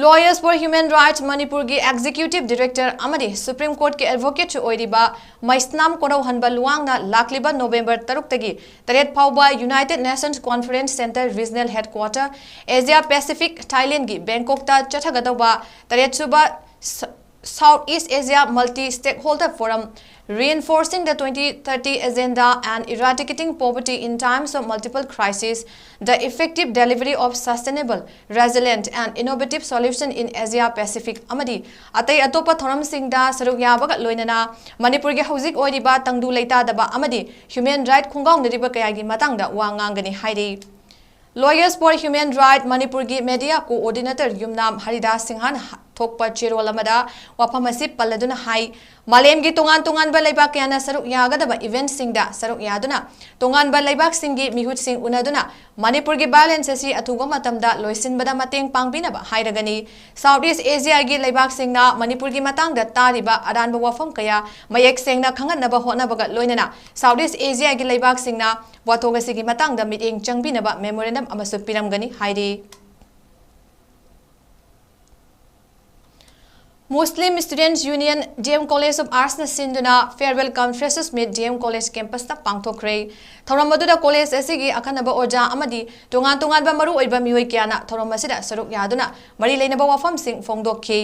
Lawyers for Human Rights ꯃꯅꯤꯄꯨꯔꯒꯤ executive director ꯑꯃꯗꯤ Supreme Courtꯀꯤ advocateꯁꯨ ꯑꯣꯏꯔꯤꯕ ꯃꯩꯁꯅꯥꯝ ꯀꯣꯔꯧꯍꯟꯕ ꯂꯨꯋꯥꯡꯅ ꯂꯥꯛꯂꯤꯕ November ꯇꯔꯨꯛꯇꯒꯤ ꯇꯔꯦꯠ ꯐꯥꯎꯕ United Nations Conference Centre Regional Headquarter, Asia Pacific, Thailandꯒꯤ Bangkokꯇ ꯆꯠꯊꯒꯗꯧꯕ ꯇꯔꯦꯠꯁꯨꯕ South East Asia Multi Stakeholder Forum, Reinforcing the twenty thirty Agenda and Eradicating Poverty in Times of Multiple Crises, The Effective Delivery of Sustainable, Resilient and Innovative Solution in Asia Pacific ꯑꯃꯗꯤ ꯑꯇꯩ ꯑꯇꯣꯞꯄ ꯊꯧꯔꯝꯁꯤꯡꯗ ꯁꯔꯨꯛ ꯌꯥꯕꯒ ꯂꯣꯏꯅꯅ ꯃꯅꯤꯄꯨꯔꯒꯤ ꯍꯧꯖꯤꯛ ꯑꯣꯏꯔꯤꯕ ꯇꯪꯗꯨ ꯂꯩꯇꯥꯗꯕ ꯑꯃꯗꯤ human right ꯈꯣꯡꯒꯥꯎꯅꯔꯤꯕ ꯀꯌꯥꯒꯤ ꯃꯇꯥꯡꯗ ꯋꯥ ꯉꯥꯡꯒꯅꯤ ꯍꯥꯏꯔꯤ꯫ Lawyers for Human Right ꯃꯅꯤꯄꯨꯔꯒꯤ media coordinator ꯌꯨꯝꯅꯥꯝ ꯍꯔꯤꯗꯥꯁ ꯁꯤꯡꯍꯅ ꯊꯣꯛꯄ ꯆꯦꯔꯣꯜ ꯑꯃꯗ ꯋꯥꯐꯝ ꯑꯁꯤ ꯄꯜꯂꯗꯨꯅ ꯍꯥꯏ, ꯃꯥꯂꯦꯝꯒꯤ ꯇꯣꯉꯥꯟ ꯇꯣꯉꯥꯟꯕ ꯂꯩꯕꯥꯛ ꯀꯌꯥꯅ ꯁꯔꯨꯛ ꯌꯥꯒꯗꯕ ꯏꯚꯦꯟꯠꯁꯤꯡꯗ ꯁꯔꯨꯛ ꯌꯥꯗꯨꯅ ꯇꯣꯉꯥꯟꯕ ꯂꯩꯕꯥꯛꯁꯤꯡꯒꯤ ꯃꯤꯍꯨꯠꯁꯤꯡ ꯎꯅꯗꯨꯅ ꯃꯅꯤꯄꯨꯔꯒꯤ ꯚꯥꯏꯑꯣꯂꯦꯟꯁ ꯑꯁꯤ ꯑꯊꯨꯕ ꯃꯇꯝꯗ ꯂꯣꯏꯁꯤꯟꯕꯗ ꯃꯇꯦꯡ ꯄꯥꯡꯕꯤꯅꯕ ꯍꯥꯏꯔꯒꯅꯤ꯫ ꯁꯥꯎꯠ ꯏꯁ ꯑꯦꯁꯤꯌꯥꯒꯤ ꯂꯩꯕꯥꯛꯁꯤꯡꯅ ꯃꯅꯤꯄꯨꯔꯒꯤ ꯃꯇꯥꯡꯗ ꯇꯥꯔꯤꯕ ꯑꯔꯥꯟꯕ ꯋꯥꯐꯝ ꯀꯌꯥ ꯃꯌꯦꯛ ꯁꯦꯡꯅ ꯈꯪꯍꯟꯅꯕ ꯍꯣꯠꯅꯕꯒ ꯂꯣꯏꯅꯅ ꯁꯥꯎꯠ ꯏꯁ ꯑꯦꯁꯤꯌꯥꯒꯤ ꯂꯩꯕꯥꯛꯁꯤꯡꯅ ꯋꯥꯊꯣꯛ ꯑꯁꯤꯒꯤ ꯃꯇꯥꯡꯗ ꯃꯤꯠꯌꯦꯡ ꯆꯪꯕꯤꯅꯕ ꯃꯦꯃꯣꯔꯦꯟꯗꯝ ꯑꯃꯁꯨ ꯄꯤꯔꯝꯒꯅꯤ ꯍꯥꯏꯔꯤ꯫ Muslim Students Union D M College of Arts ꯅ ꯁꯤꯟꯗꯨꯅ farewell cum freshers meet D M College campus ꯇ ꯄꯥꯡꯊꯣꯛꯈ꯭ꯔꯦ꯫ ꯊꯧꯔꯝ ꯑꯗꯨꯗ ꯀꯣꯂꯦꯖ ꯑꯁꯤꯒꯤ ꯑꯈꯟꯅꯕ ꯑꯣꯖꯥ ꯑꯃꯗꯤ ꯇꯣꯉꯥꯟ ꯇꯣꯉꯥꯟꯕ ꯃꯔꯨꯑꯣꯏꯕ ꯃꯤꯑꯣꯏ ꯀꯌꯥꯅ ꯊꯧꯔꯝ ꯑꯁꯤꯗ ꯁꯔꯨꯛ ꯌꯥꯗꯨꯅ ꯃꯔꯤ ꯂꯩꯅꯕ ꯋꯥꯐꯝꯁꯤꯡ ꯐꯣꯡꯗꯣꯛꯈꯤ꯫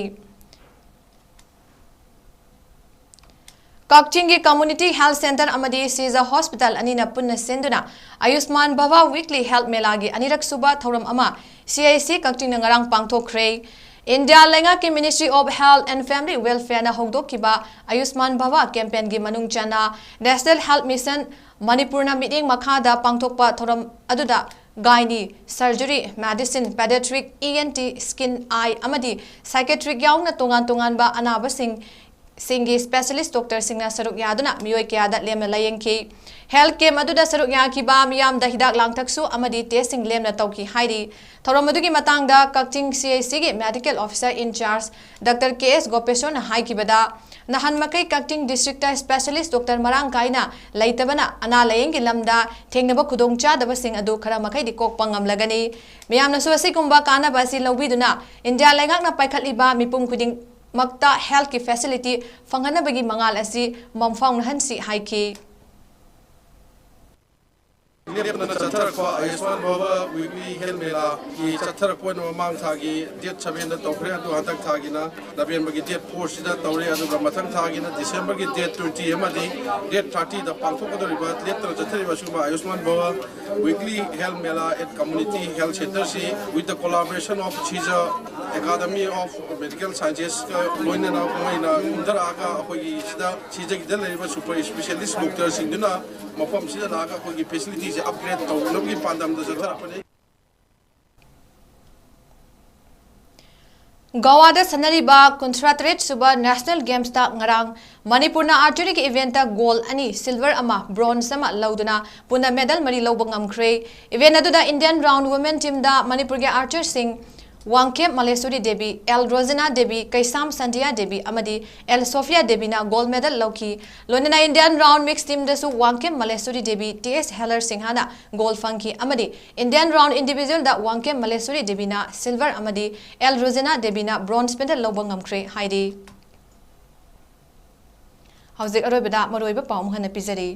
ꯀꯛꯆꯤꯡꯒꯤ Community Health Centre ꯑꯃꯗꯤ ꯁꯤꯖ Hospital ꯑꯅꯤꯅ ꯄꯨꯟꯅ ꯁꯤꯟꯗꯨꯅ ꯑꯌꯨꯁꯃꯥꯟ ꯚꯥꯚꯥ Weekly Health ꯃꯦꯂꯥꯒꯤ ꯑꯅꯤꯔꯛ ꯁꯨꯕ ꯊꯧꯔꯝ ꯑꯃ C I C ꯀꯛꯆꯤꯡꯅ ꯉꯔꯥꯡ ꯄꯥꯡꯊꯣꯛꯈ꯭ꯔꯦ꯫ ꯏꯟꯗꯤꯌꯥ ꯂꯩꯉꯥꯛꯀꯤ Ministry of Health and Family Welfare ꯅ ꯍꯧꯗꯣꯛꯈꯤꯕ ꯑꯌꯨꯁꯃꯥꯟ ꯚꯥꯚꯥ campaign ꯒꯤ ꯃꯅꯨꯡ ꯆꯟꯅ National Health Mission ꯃꯅꯤꯄꯨꯔꯅ ꯃꯤꯠꯌꯦꯡ ꯃꯈꯥꯗ ꯄꯥꯡꯊꯣꯛꯄ ꯊꯧꯔꯝ ꯑꯗꯨꯗ gynae, surgery, medicine, pediatric, E N T, skin, eye ꯑꯃꯗꯤ psychiatric ꯌꯥꯎꯅ ꯇꯣꯉꯥꯟ ꯇꯣꯉꯥꯟꯕ ꯑꯅꯥꯕꯁꯤꯡ ꯁꯤꯡꯒꯤ specialist doctor ꯁꯤꯡꯅ ꯁꯔꯨꯛ ꯌꯥꯗꯨꯅ ꯃꯤꯑꯣꯏ ꯀꯌꯥꯗ ꯂꯦꯝꯅ ꯂꯥꯌꯦꯡꯈꯤ꯫ Health camp ꯑꯗꯨꯗ ꯁꯔꯨꯛ ꯌꯥꯈꯤꯕ ꯃꯤꯌꯥꯝꯗ ꯍꯤꯗꯥꯛ ꯂꯥꯡꯊꯛꯁꯨ ꯑꯃꯗꯤ test ꯁꯤꯡ ꯂꯦꯝꯅ ꯇꯧꯈꯤ ꯍꯥꯏꯔꯤ꯫ ꯊꯧꯔꯝ ꯑꯗꯨꯒꯤ ꯃꯇꯥꯡꯗ ꯀꯛꯆꯤꯡ C I C ꯒꯤ Medical Officer in charge Doctor K S ꯒꯣꯄꯦꯁꯣꯔꯅ ꯍꯥꯏꯈꯤꯕꯗ, ꯅꯍꯥꯟ ꯃꯈꯩ ꯀꯛꯆꯤꯡ district ꯇ specialist doctor ꯃꯔꯥꯡ ꯀꯥꯏꯅ ꯂꯩꯇꯕꯅ ꯑꯅꯥ ꯂꯥꯌꯦꯡꯒꯤ ꯂꯝꯗ ꯊꯦꯡꯅꯕ ꯈꯨꯗꯣꯡꯆꯥꯗꯕꯁꯤꯡ ꯑꯗꯨ ꯈꯔ ꯃꯈꯩꯗꯤ ꯀꯣꯛꯄ ꯉꯝꯂꯒꯅꯤ꯫ ꯃꯤꯌꯥꯝꯅꯁꯨ ꯑꯁꯤꯒꯨꯝꯕ ꯀꯥꯟꯅꯕ ꯑꯁꯤ ꯂꯧꯕꯤꯗꯨꯅ ꯏꯟꯗꯤꯌꯥ ꯂꯩꯉꯥꯛꯅ ꯄꯥꯏꯈꯠꯂꯤꯕ ꯃꯤꯄꯨꯝ ꯈꯨꯗꯤꯡꯃꯛꯇ health ꯀꯤ facility ꯐꯪꯍꯟꯅꯕꯒꯤ ꯃꯉꯥꯜ ꯑꯁꯤ ꯃꯪ ꯐꯥꯎꯅꯍꯟꯁꯤ ꯍꯥꯏꯈꯤ꯫ ꯂꯦꯞꯇꯅ ꯆꯠꯊꯔꯛꯄ ꯑꯌꯨꯁꯃꯥꯟ ꯚꯥꯚꯥ Weekly Health ꯃꯦꯂꯥꯒꯤ ꯆꯠꯊꯔꯛꯄ ꯑꯣꯏꯅ ꯃꯃꯥꯡ ꯊꯥꯒꯤ date seven ꯗ ꯇꯧꯈ꯭ꯔꯦ, ꯑꯗꯨ ꯍꯟꯗꯛ ꯊꯥꯒꯤꯅ November ꯒꯤ date four ꯁꯤꯗ ꯇꯧꯔꯦ, ꯑꯗꯨꯒ ꯃꯊꯪ ꯊꯥꯒꯤꯅ December ꯒꯤ date twenty ꯑꯃꯗꯤ date thirty ꯗ ꯄꯥꯡꯊꯣꯛꯀꯗꯧꯔꯤꯕ ꯂꯦꯞꯇꯅ ꯆꯠꯊꯔꯤꯕ ꯑꯁꯤꯒꯨꯝꯕ ꯑꯌꯨꯁꯃꯥꯟ Bhabha Weekly Health Mela at Community Health Centre ꯁꯤ with the collaboration of Shija Academy of Medical Sciences ꯀ ꯂꯣꯏꯅꯅ ꯃꯣꯏꯅ ꯀꯨꯝꯊꯔꯛꯑꯒ ꯑꯩꯈꯣꯏꯒꯤ ꯁꯤꯗ ꯁꯤꯖꯒꯤꯗ ꯂꯩꯔꯤꯕ super specialist doctor ꯁꯤꯡꯗꯨꯅ ꯃꯐꯝꯁꯤꯗ ꯂꯥꯛꯑꯒ ꯑꯩꯈꯣꯏꯒꯤ facility ꯁꯦ upgrade ꯇꯧꯅꯕꯒꯤ ꯄꯥꯟꯗꯝꯗ ꯆꯠꯊꯔꯛꯄꯅꯤ꯫ ꯒꯣꯋꯥꯗ ꯁꯥꯟꯅꯔꯤꯕ ꯀꯨꯟꯊ꯭ꯔꯥ ꯇꯔꯦꯠ ꯁꯨꯕ National Gamesꯇ ꯉꯔꯥꯡ ꯃꯅꯤꯄꯨꯔꯅ archeryꯒꯤ eventꯇ gold ꯑꯅꯤ, silver ꯑꯃ, bronze ꯑꯃ ꯂꯧꯗꯨꯅ ꯄꯨꯟꯅ medal ꯃꯔꯤ ꯂꯧꯕ ꯉꯝꯈ꯭ꯔꯦ꯫ Event ꯑꯗꯨꯗ Indian round women teamꯗ ꯃꯅꯤꯄꯨꯔꯒꯤ archerꯁꯤꯡ ꯋꯥꯡꯈꯦꯝ ꯃꯂꯦꯁꯣꯔꯤ ꯗꯦꯕꯤ, ꯑꯦꯜ ꯔꯣꯖꯤꯅꯥ ꯗꯦꯕꯤ, ꯀꯩꯁꯥꯝ ꯁꯟꯙꯤꯌꯥ ꯗꯦꯕꯤ ꯑꯃꯗꯤ ꯑꯦꯜ ꯁꯣꯐꯤꯌꯥ ꯗꯦꯕꯤꯅ gold medal ꯂꯧꯈꯤ꯫ ꯂꯣꯏꯅꯅ Indian round mixed teamꯗꯁꯨ ꯋꯥꯡꯈꯦꯝ ꯃꯂꯦꯁꯣꯔꯤ ꯗꯦꯕꯤ, ꯇꯤ ꯑꯦꯁ ꯍꯦꯂꯔ ꯁꯤꯡꯍꯅ gold ꯐꯪꯈꯤ ꯑꯃꯗꯤ Indian round individualꯗ ꯋꯥꯡꯈꯦꯝ ꯃꯂꯦꯁꯣꯔꯤ ꯗꯦꯕꯤꯅ silver ꯑꯃꯗꯤ ꯑꯦꯜ ꯔꯣꯖꯤꯅꯥ ꯗꯦꯕꯤꯅ bronze medal ꯂꯧꯕ ꯉꯝꯈ꯭ꯔꯦ ꯍꯥꯏꯔꯤ꯫ ꯍꯧꯖꯤꯛ ꯑꯔꯣꯏꯕꯗ ꯃꯔꯨꯑꯣꯏꯕ ꯄꯥꯎ ꯑꯃꯨꯛ ꯍꯟꯅ ꯄꯤꯖꯔꯤ꯫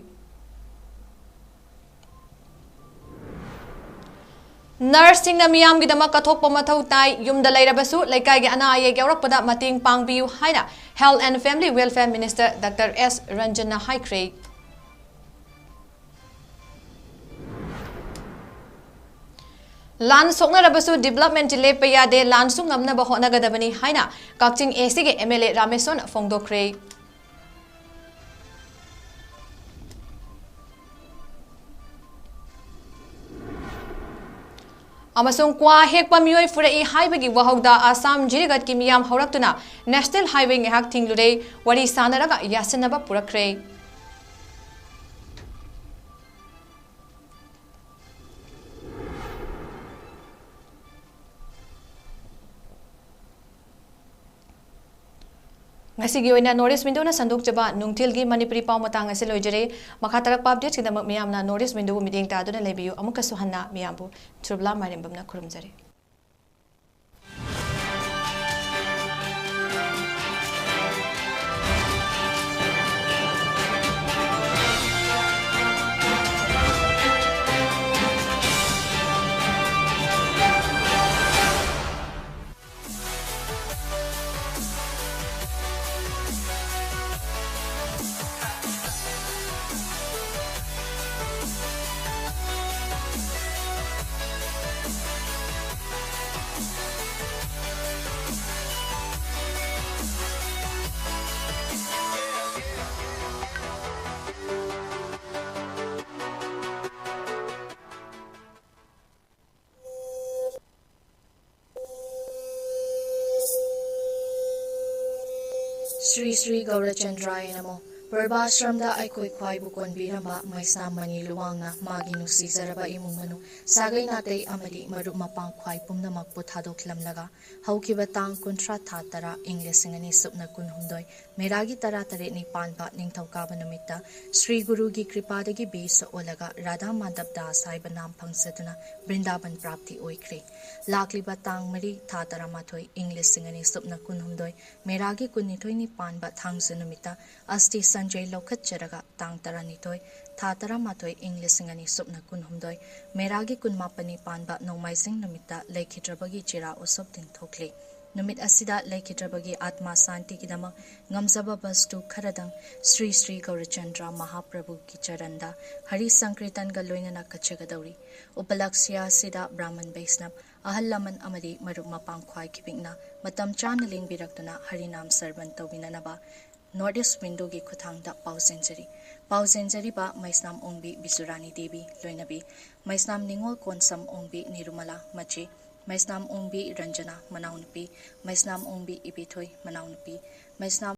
Nurseꯁꯤꯡꯅ ꯃꯤꯌꯥꯝꯒꯤꯗꯃꯛ ꯀꯠꯊꯣꯛꯄ ꯃꯊꯧ ꯇꯥꯏ, ꯌꯨꯝꯗ ꯂꯩꯔꯕꯁꯨ ꯂꯩꯀꯥꯏꯒꯤ ꯑꯅꯥ ꯑꯌꯦꯛ ꯌꯥꯎꯔꯛꯄꯗ ꯃꯇꯦꯡ ꯄꯥꯡꯕꯤꯌꯨ ꯍꯥꯏꯅ Health and Family Welfare Minister doctor S ꯔꯟꯖꯟꯅ ꯍꯥꯏꯈ꯭ꯔꯦ꯫ ꯂꯥꯟ ꯁꯣꯛꯅꯔꯕꯁꯨ developmentꯇꯤ ꯂꯦꯞꯄ ꯌꯥꯗꯦ, ꯂꯥꯟꯁꯨ ꯉꯝꯅꯕ ꯍꯣꯠꯅꯒꯗꯕꯅꯤ ꯍꯥꯏꯅ ꯀꯛꯆꯤꯡ ꯑꯦ ꯁꯤꯒꯤ ꯑꯦꯝ ꯑꯦꯜ ꯑꯦ ꯔꯥꯃꯦꯁꯣꯟ ꯐꯣꯡꯗꯣꯛꯈ꯭ꯔꯦ꯫ ꯑꯃꯁꯨꯡ ꯀ꯭ꯋꯥ ꯍꯦꯛꯄ ꯃꯤꯑꯣꯏ ꯐꯨꯔꯛꯏ ꯍꯥꯏꯕꯒꯤ ꯋꯥꯍꯧꯗ ꯑꯁꯥꯝ ꯖꯤꯔꯤꯒꯠꯀꯤ ꯃꯤꯌꯥꯝ ꯍꯧꯔꯛꯇꯨꯅ National Highway ꯉꯥꯏꯍꯥꯛ ꯊꯤꯡꯂꯨꯔꯦ, ꯋꯥꯔꯤ ꯁꯥꯅꯔꯒ ꯌꯥꯁꯤꯟꯅꯕ ꯄꯨꯔꯛꯈ꯭ꯔꯦ꯫ ꯉꯁꯤꯒꯤ ꯑꯣꯏꯅ North East Windowꯅ ꯁꯟꯗꯣꯛꯆꯕ ꯅꯨꯡꯊꯤꯜꯒꯤ ꯃꯅꯤꯄꯨꯔꯤ ꯄꯥꯎ ꯃꯇꯥꯡ ꯑꯁꯤ ꯂꯣꯏꯖꯔꯦ꯫ ꯃꯈꯥ ꯇꯥꯔꯛꯄ updatesꯀꯤꯗꯃꯛ ꯃꯤꯌꯥꯝꯅ North East Windowꯕꯨ ꯃꯤꯠꯌꯦꯡ ꯇꯥꯗꯨꯅ ꯂꯩꯕꯤꯌꯨ꯫ ꯑꯃꯨꯛꯀꯁꯨ ꯍꯟꯅ ꯃꯤꯌꯥꯝꯕꯨ ꯊ꯭ꯔꯨꯕꯂꯥ ꯃꯥꯏꯔꯦꯝꯕꯝꯅ ꯈꯨꯔꯨꯝꯖꯔꯤ꯫ ꯁ꯭ꯔꯤ ꯁ꯭ꯔꯤ ꯒꯧꯔꯆꯟꯗ꯭ꯔꯥꯌ ꯅꯃꯣ꯫ ꯄ꯭ꯔꯚꯥꯁ꯭ꯔꯝꯗ ꯑꯩꯈꯣꯏ ꯈ꯭ꯋꯥꯏꯕꯨ ꯀꯣꯟꯕꯤꯔꯝꯕ ꯃꯩꯁꯅꯥꯝ ꯃꯅꯤ ꯂꯨꯋꯥꯡꯅ ꯃꯥꯒꯤ ꯅꯨꯡꯁꯤꯖꯔꯕ ꯏꯃꯨꯡ ꯃꯅꯨꯡ, ꯁꯥꯒꯩ ꯅꯥꯇꯩ ꯑꯃꯗꯤ ꯃꯔꯨꯞ ꯃꯄꯥꯡ ꯈ꯭ꯋꯥꯏ ꯄꯨꯝꯅꯃꯛꯄꯨ ꯊꯥꯗꯣꯛꯂꯝꯂꯒ, ꯍꯧꯈꯤꯕ ꯇꯥꯡ ꯀꯨꯟꯊ꯭ꯔꯥ ꯊꯥ ꯇꯔꯥ ꯏꯪ ꯂꯤꯁꯤꯡ ꯑꯅꯤ ꯁꯨꯞꯅ ꯀꯨꯟꯍꯨꯝꯗꯣꯏ, ꯃꯦꯔꯥꯒꯤ ꯇꯔꯥ ꯇꯔꯦꯠꯅꯤ ꯄꯥꯟꯕ ꯅꯤꯡꯊꯧꯀꯥꯕ ꯅꯨꯃꯤꯠꯇ ꯁ꯭ꯔꯤ ꯒꯨꯔꯨꯒꯤ ꯀ꯭ꯔꯤꯄꯥꯗꯒꯤ ꯕꯤꯁ ꯑꯣꯜꯂꯒ ꯔꯥꯙꯥ ꯃꯥꯙꯕ ꯗꯥꯁ ꯍꯥꯏꯕ ꯅꯥꯝ ꯐꯪꯖꯗꯨꯅ ꯕ꯭ꯔꯤꯟꯗꯥꯕꯟ ꯄ꯭ꯔꯥꯞꯇꯤ ꯑꯣꯏꯈ꯭ꯔꯦ꯫ ꯂꯥꯛꯂꯤꯕ ꯇꯥꯡ ꯃꯔꯤ ꯊꯥ ꯇꯔꯥꯃꯥꯊꯣꯏ ꯏꯪ ꯂꯤꯁꯤꯡ ꯑꯅꯤ ꯁꯨꯞꯅ ꯀꯨꯟꯍꯨꯝꯗꯣꯏ, ꯃꯦꯔꯥꯒꯤ ꯀꯨꯟꯅꯤꯊꯣꯏꯅꯤ ꯄꯥꯟꯕ ꯊꯥꯡꯖ ꯅꯨꯃꯤꯠꯇ ꯑꯁꯇꯤ ꯁꯟꯖꯩ ꯂꯧꯈꯠꯆꯔꯒ, ꯇꯥꯡ ꯇꯔꯥꯅꯤꯊꯣꯏ ꯊꯥ ꯇꯔꯥꯃꯥꯊꯣꯏ ꯏꯪ ꯂꯤꯁꯤꯡ ꯑꯅꯤ ꯁꯨꯞꯅ ꯀꯨꯟꯍꯨꯝꯗꯣꯏ, ꯃꯦꯔꯥꯒꯤ ꯀꯨꯟꯃꯥꯄꯟꯅꯤ ꯄꯥꯟꯕ ꯅꯣꯡꯃꯥꯏꯖꯤꯡ ꯅꯨꯃꯤꯠꯇ ꯂꯩꯈꯤꯗ꯭ꯔꯕꯒꯤ ꯆꯤꯔꯥ ꯎꯁꯣꯞ ꯇꯤꯟꯊꯣꯛꯂꯤ꯫ ꯅꯨꯃꯤꯠ ꯑꯁꯤꯗ ꯂꯩꯈꯤꯗ꯭ꯔꯕꯒꯤ ꯑꯥꯠꯃꯥ ꯁꯥꯟꯇꯤꯒꯤꯗꯃꯛ ꯉꯝꯖꯕ ꯕꯁꯇꯨ ꯈꯔꯗꯪ ꯁ꯭ꯔꯤ ꯁ꯭ꯔꯤ ꯒꯧꯔꯆꯟꯗ꯭ꯔ ꯃꯍꯥꯄ꯭ꯔꯚꯨꯒꯤ ꯆꯔꯟꯗ ꯍꯔꯤ ꯁꯪꯀ꯭ꯔꯤꯇꯟꯒ ꯂꯣꯏꯅꯅ ꯀꯠꯆꯒꯗꯧꯔꯤ꯫ ꯎꯄꯂꯛꯁ꯭ꯌ ꯑꯁꯤꯗ ꯕ꯭ꯔꯥꯍꯃꯟ ꯕꯩꯁꯅꯕ, ꯑꯍꯜ ꯂꯃꯟ ꯑꯃꯗꯤ ꯃꯔꯨꯞ ꯃꯄꯥꯡ ꯈ꯭ꯋꯥꯏ ꯈꯤꯕꯤꯛꯅ ꯃꯇꯝ ꯆꯥꯅ ꯂꯦꯡꯕꯤꯔꯛꯇꯨꯅ ꯍꯔꯤꯅꯥꯝ ꯁꯔꯕꯟ ꯇꯧꯕꯤꯅꯅꯕ ꯅꯣꯔꯠ ꯏꯁ ꯋꯤꯟꯗꯣꯒꯤ ꯈꯨꯠꯊꯥꯡꯗ ꯄꯥꯎꯖꯦꯟꯖꯔꯤ꯫ ꯄꯥꯎꯖꯦꯟꯖꯔꯤꯕ ꯃꯩꯁꯅꯥꯝ ꯑꯣꯡꯕꯤ ꯕꯤꯖꯨꯔꯥꯅꯤ ꯗꯦꯕꯤ ꯂꯣꯏꯅꯕꯤ, ꯃꯩꯁꯅꯥꯝ ꯅꯤꯉꯣꯜ ꯀꯣꯟꯁꯝ ꯑꯣꯡꯕꯤ ꯅꯤꯔꯨꯃꯂꯥ ꯃꯆꯦ, ꯃꯩꯁꯅꯥꯝ ꯑꯣꯡꯕꯤ ꯔꯟꯖꯅꯥ ꯃꯅꯥꯎꯅꯨꯄꯤ, ꯃꯩꯁꯅꯥꯝ ꯑꯣꯡꯕꯤ ꯏꯕꯦꯊꯣꯏ ꯃꯅꯥꯎꯅꯨꯄꯤ, ꯃꯩꯁꯅꯥꯝ